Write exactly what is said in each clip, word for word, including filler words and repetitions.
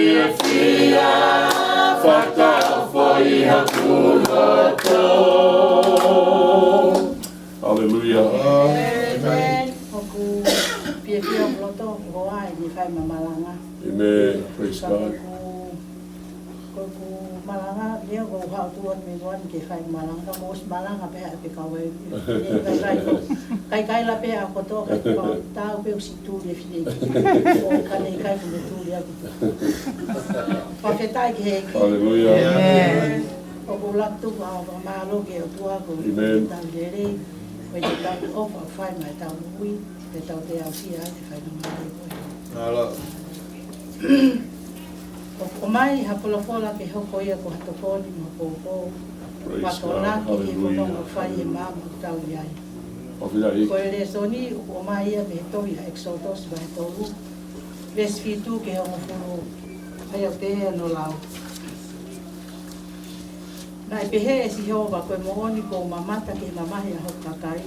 Fiefia, fakafoʻi haku loto. Hallelujah. Amen. ʻOku fiefia hoku loto, ko ai ni fai ma malanga. Amen. Praise God. Ko ʻeku, ko ʻeku malanga, ni ʻoku ou haʻu atu mei muʻa ni ke fai malanga, ka mou ʻosi malanga pē ʻa e pē kau ai. Ni ka kai ko, kai kai la pē ʻa kotoa, kai ko tau pē ʻosi tuli e fine. ʻO ka ne kai ko ne tuli aku. Fakafetaʻi ki he ʻEiki. Hallelujah. Amen. ʻOku ou lava atu ʻo fakamālō ki he ʻOtua ko e Amen. Tau lelei, ko e tau ʻofa fai mai tau moʻui, ke tau te aʻusia ai, te fai na mai ko e. Mālō. ʻOku ʻomai ha folofola ke hoko ia ko ha tokoni mo ha poupou. Praise God. Makonaki he Hallelujah. Fononga fai e Hallelujah. Maama ʻoku tau ʻi ai. Fakafetaʻi. Ko e lēsoni ʻoku ʻomai ia mei he tohi ʻa ʻEkisoto vahe tolu, veesi fitu ki he hongofulu. ʻA ia ʻoku pehē hono lau. Naʻe pehē ʻe Sihova, ko e moʻoni kuo u mamata ki he mamahi ʻa hoku kakai,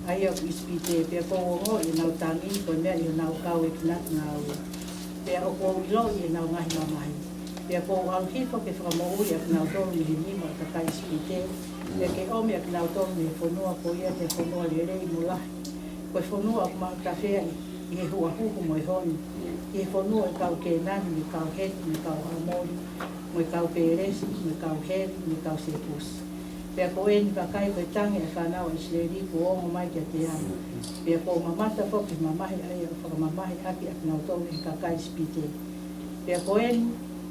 ʻa ia ʻoku ʻi ʻIsipite, pea kuo u ongoʻi ʻenau tangi, ko e meʻa ʻi honau kauekinaki ngāue. Pea ʻoku ou ʻiloʻi ʻenau ngaahi mamahi. Pea kuo u ʻalu hifo ke fakamoʻui ʻakinautolu mei he nima ʻo e kakai ʻIsipite, pea ke ʻomi ʻakinautolu mei he fonua ko ia ki he fonua lelei mo lahi. Ko e fonua ʻoku mau tafea ʻi, ʻi he huʻa huhu mo e honi, ʻi he fonua ʻo e kau Kēnani mo e kau Heti mo e kau ʻAmoli, mo e kau Pēlesi, mo e kau Hevi, mo e kau Sepusi. Pea ko eni vakai, ko e tangi ʻa e fānau ʻa ʻIsileli kuo ongo mai kiate au. Pea kuo u mamata foki ki he mamahi ʻa ia ʻoku fakamamahi ʻaki ʻakinautolu ʻe he kakai ʻIsipite. Pea ko eni,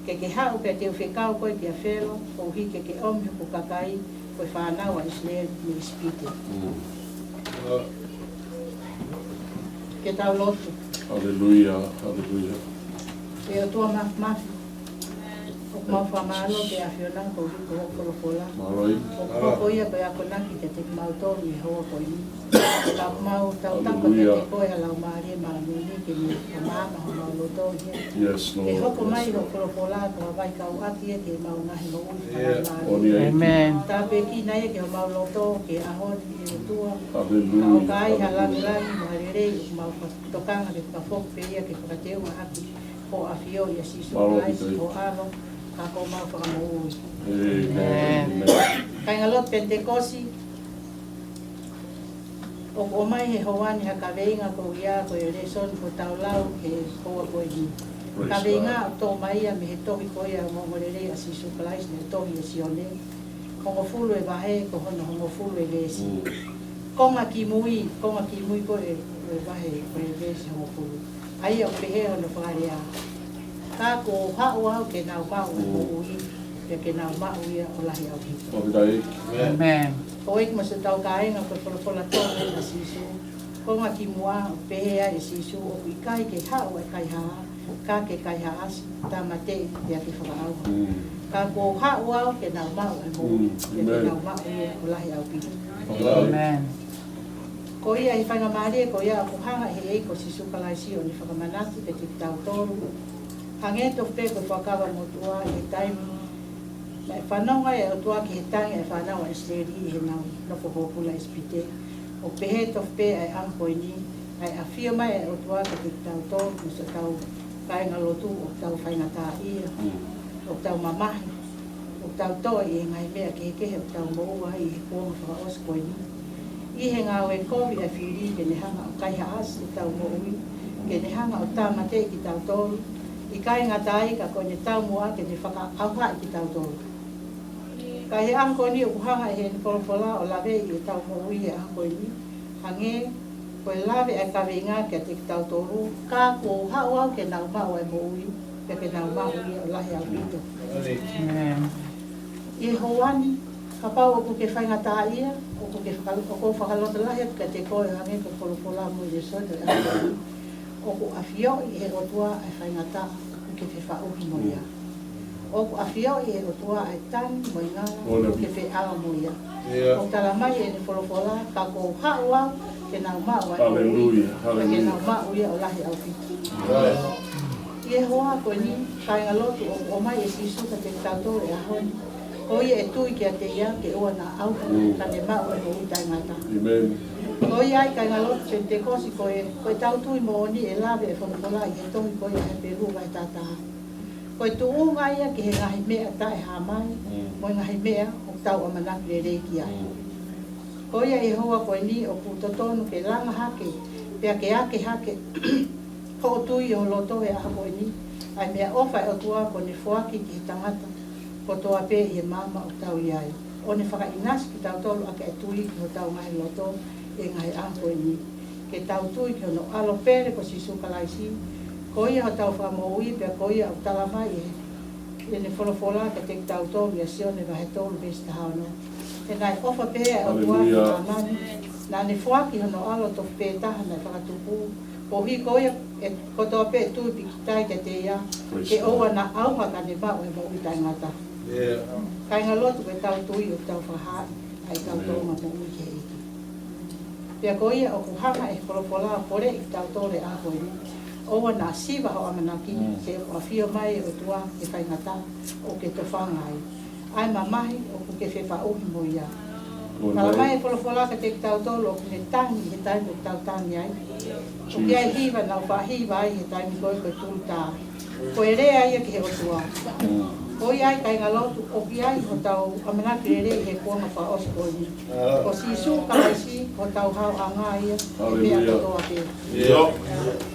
ke ke haʻu pea te u fekau koe kia Felo, koeʻuhi ke ke ʻomi hoku kakai, ko e fānau ʻa ʻIsileli mei ʻIsipite. Mm. Ke tau lotu. Hallelujah, hallelujah. ʻE ʻOtua Māfimafi, ʻoku mau fakamālō ki he ʻAfiona koeʻuhi ko hoʻo folofola. Mālō. ʻOku hoko ia ko e akonaki kiate kimautolu ʻi he houa ko eni. Ka ʻoku mau tautapa kiate koe ʻa e Laumālie Māʻoniʻoni ke ne fakamaama homau loto ʻi he. Yes, Lord. Ke hoko mai hoʻo folofola ko ha vaikauʻaki ia ki heʻemau ngaahi moʻui fakalaumālie. Amen. Tāpuekina ia ki homau loto ki he ʻaho ni ʻe ʻOtua. Hallelujah. Ka ʻoku ʻi ai ha langilangi mo ha lelei ʻoku mau fakatokanga ke fakafoki pē ia ke fakateunga ʻaki hoʻo ʻAfio ʻia Sīsū Kalaisi, ho ʻAlo, ka ko homau Fakamoʻui. Amen. Kāingalotu Penitekosi, ʻoku ʻomai he houa ni ha kaveinga ko ia ko e lēsoni kuo tau lau he houa ko eni. Praise God. Kaveinga ʻoku toʻo mai ia mei he tohi ko ia ʻo e ongoongolelei ʻa Sīsū Kalaisi naʻe tohi ʻe Sione. Hongofulu e vahe, ko hono hongofulu e veesi. Mm. Konga kimui, konga kimui ko e, e vahe, ko e veesi hongofulu. ʻA ia ʻoku pehē hono fakalea. Ka kuo u haʻu au ke nau maʻu e moʻui, pea ke nau maʻu ia ʻo lahi ʻaupito. Fakafetaʻi. Amen. Ko e kiʻi masu tau kāinga ko e folofola tonu ʻa Sīsū. Konga kimuʻa, pehē ai ʻe Sīsū, ʻoku ʻikai ke haʻu ʻa e kaihaʻa, ka ke kaihaʻasi, tāmateʻi, pea ke fakaʻauha. Mm. Ka kuo u haʻu au ke nau maʻu e moʻui, Mm. pea ke Amen. Nau maʻu ia ʻo lahi ʻaupito. Amen. Amen. Ko ia ʻi he faingamālie ko ia ʻoku hanga ʻe he ʻEiki ko Sīsū Kalaisi ʻo ne fakamanatu kiate kitautolu. Hangē tofu pē ko e Fuakava Motuʻa ʻi he taimi naʻe fanongo ai ʻa e ʻOtua ki he tangi ʻa e fānau ʻa ʻIsileli ʻi heʻenau nofo pōpula ʻi ʻIsipite. ʻOku pehē tofu pē ʻa e ʻaho ko eni, ʻa e ʻafio mai ʻa e ʻOtua kiate kitautolu, mo siʻotau kāingalotu ʻoku tau faingataʻaʻia, Mm. ʻoku tau mamahi, ʻoku tau toʻe ʻi he ngaahi meʻa kehekehe ʻoku tau moʻua ai ʻi he kuonga fakaʻosi ko eni. ʻI he ngāue kovi ʻa e fili ke ne hanga ʻo kaihaʻasi ʻetau moʻui, ke ne hanga ʻo tāmateʻi kitautolu, ʻikai ngata ai ka ko ʻene taumuʻa ke ne fakaʻauhaʻi kitautolu. Ka ʻi he ʻaho ko eni ʻoku hanga ʻe heʻene folofola ʻo laveʻi ʻetau moʻui he ʻaho ko eni, hangē ko e lave ʻa e kaveinga kiate kitautolu, ka kuo u haʻu au ke nau maʻu ʻa e moʻui, pea ke nau maʻu ia ʻo lahi ʻaupito. Amen. ʻI he houa ni, kapau ʻoku ke faingataʻaʻia, ʻoku ke faka-, ʻoku ou fakalotolahi atu kiate koe hangē ko e folofola mo e lēsoni ʻo e ʻaho ni. ʻOku ʻafioʻi ʻe he ʻOtua ʻa e faingataʻa ʻoku ke fefaʻuhi mo ia. ʻOku ʻafioʻi ʻe he ʻOtua ʻa e tangi mo e ngala ʻoku ke feʻao mo ia. ʻIo. ʻOku tala mai ʻene folofola, ka kuo u haʻu au ke nau maʻu ʻa e moʻui, Hallelujah, ka ke nau maʻu ia ʻo lahi ʻaupito. Amen. ʻI he houa ko eni, kāingalotu, ʻoku ʻomai ʻe Sīsū kiate kitautolu he ʻaho ni. Ko ia ʻe tui kiate ia ke ʻoua naʻa ʻauha, Mm. ka ne maʻu ʻa e moʻui taʻengata. Amen. Ko ia ai kāingalotu Penitekosi ko e, ko ʻetau tui moʻoni ʻe lave ʻe he folofola ʻi he tohi ko ia ʻa Hepelū vahe taha taha. Ko e tuʻunga ia ki he ngaahi meʻa taʻehāmai, mo e ngaahi meʻa ʻoku tau ʻamanaki lelei ki ai. Ko ia ʻi he houa ko eni ʻoku totonu ke langa hake, pea ke ake hake hoʻo tui ʻi ho loto he ʻaho ko eni, ʻa e meʻaʻofa ʻa e ʻOtua kuo ne foaki ki he tangata kotoa pē ʻi he maama ʻoku tau ʻi ai. ʻO ne fakaʻinasi kitautolu ʻaki ʻa e tui ki hotau ngaahi loto ʻi he ngaahi ʻaho ko eni. Ke tau tui ki hono ʻAlo pele ko Sīsū Kalaisi, ko ia hotau Fakamoʻui, pea ko ia ʻoku tala mai ʻe heʻene folofola kiate kitautolu ʻia Sione vahe tolu veesi taha ono. He naʻe ʻofa pehē ʻa e ʻOtua ki māmani, naʻa ne foaki hono ʻAlo tofu pē taha naʻe fakatupu, koeʻuhi ko ia ʻe kotoa pē ʻe tui pīkitai kiate ia, ke ʻoua naʻa ʻauha ka ne maʻu ʻa e moʻui taʻengata. Kāingalotu, ko ʻetau tui ʻoku tau fakahaaʻi ʻa ʻetau tōʻonga moʻui ki he ʻEiki. Pea ko ia ʻoku hanga ʻe he folofola ʻo poleʻi kitautolu he ʻaho ko eni. ʻOua naʻa siva hoʻo ʻamanaki, he ʻoku ʻafio mai ʻa e ʻOtua he faingataʻa ʻoku ke tofanga ai, ʻa e mamahi ʻoku ke fefaʻuhi mo ia. Tala mai ʻe he folofola kiate kitautolu ʻoku ne tangi he taimi ʻoku tau tangi ai. ʻOku ʻi ai e hiva naʻa nau faʻa hiva ai he taimi ko ē ko e tulutā. Ko e lea ia ki he ʻOtua. Ko ia ai, kāingalotu, ʻoku ʻi ai hotau ʻamanaki lelei he kuonga fakaʻosi ko eni. Ko Sīsū Kalaisi ko hotau haoʻanga ia he meʻa kotoa pē.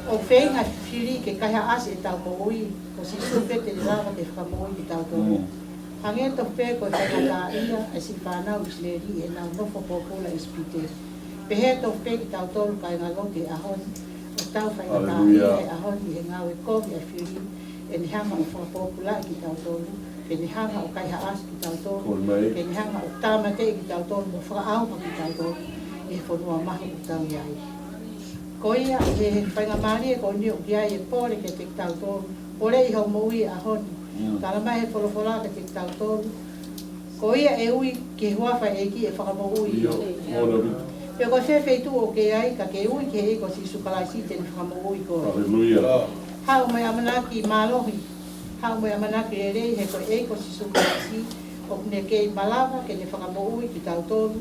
ʻOku feinga e fili ke kaihaʻasi ʻetau moʻui, ko Sīsū pē te ne lava ke fakamoʻui kitautolu. Hangē tofu pē ko e faingataʻaʻia ʻa e siʻi fānau ʻIsileli ʻi heʻenau nofo pōpula ʻi ʻIsipite, pehē tofu pē kitautolu, kāingalotu, he ʻaho ni. ʻOku tau faingataʻaʻia he ʻaho ni he ngāue kovi ʻa e fili, ke ne hanga ʻo fakapōpulaʻi kitautolu, ke ne hanga ʻo kaihaʻasi kitautolu, ke ne hanga ʻo tāmateʻi kitautolu mo fakaʻauha kitautolu ʻi he fonua mahu ʻoku tau ʻi ai. Ko ia, he faingamālie ko eni ʻoku ʻi ai e pole kiate kitautolu, poleʻi hoʻo moʻui he ʻaho ni. Tala mai ʻe he folofola kiate kitautolu, ko ia ʻe ui ki he huafa ʻo e ʻEiki ʻe fakamoʻui ia. Pea ko e fē feituʻu ʻoku ke ʻi ai, ka ke ui ki he ʻEiki ko Sīsū Kalaisi te ne fakamoʻui koe. Haʻu mo e ʻamanaki mālohi, haʻu mo e ʻamanaki lelei he ko e ʻEiki ko Sīsū Kalaisi ʻoku ne kei malava ke ne fakamoʻui kitautolu,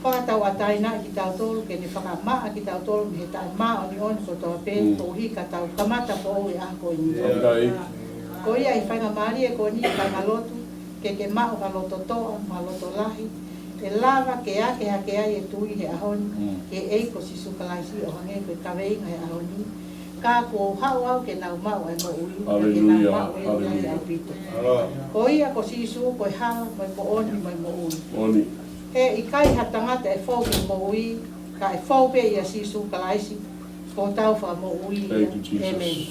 fakatauʻatāinaʻi kitautolu, ke ne fakamaʻa kitautolu mei he taʻemāʻoniʻoni kotoa pē, koeʻuhi ka tau kamata foʻou he ʻaho ko eni. Ko ia, ʻi he faingamālie ko eni, kāingalotu, ke ke maʻu ha loto toʻa mo ha loto lahi, ʻe lava ke ake hake ai e tui he ʻaho ni ki he ʻEiki ko Sīsū Kalaisi ʻo hangē ko e kaveinga he ʻaho ni. Ka kuo u haʻu au ke nau maʻu ʻa e moʻui, ka ke nau maʻu ʻe lahi ʻaupito. Ko ia ko Sīsū ko e hala mo e moʻoni mo e moʻui. He ʻikai ha tangata ʻe fou ki he moʻui, ka ʻe fou pē ʻia Sīsū Kalaisi ko hotau Fakamoʻui. ʻĒmeni.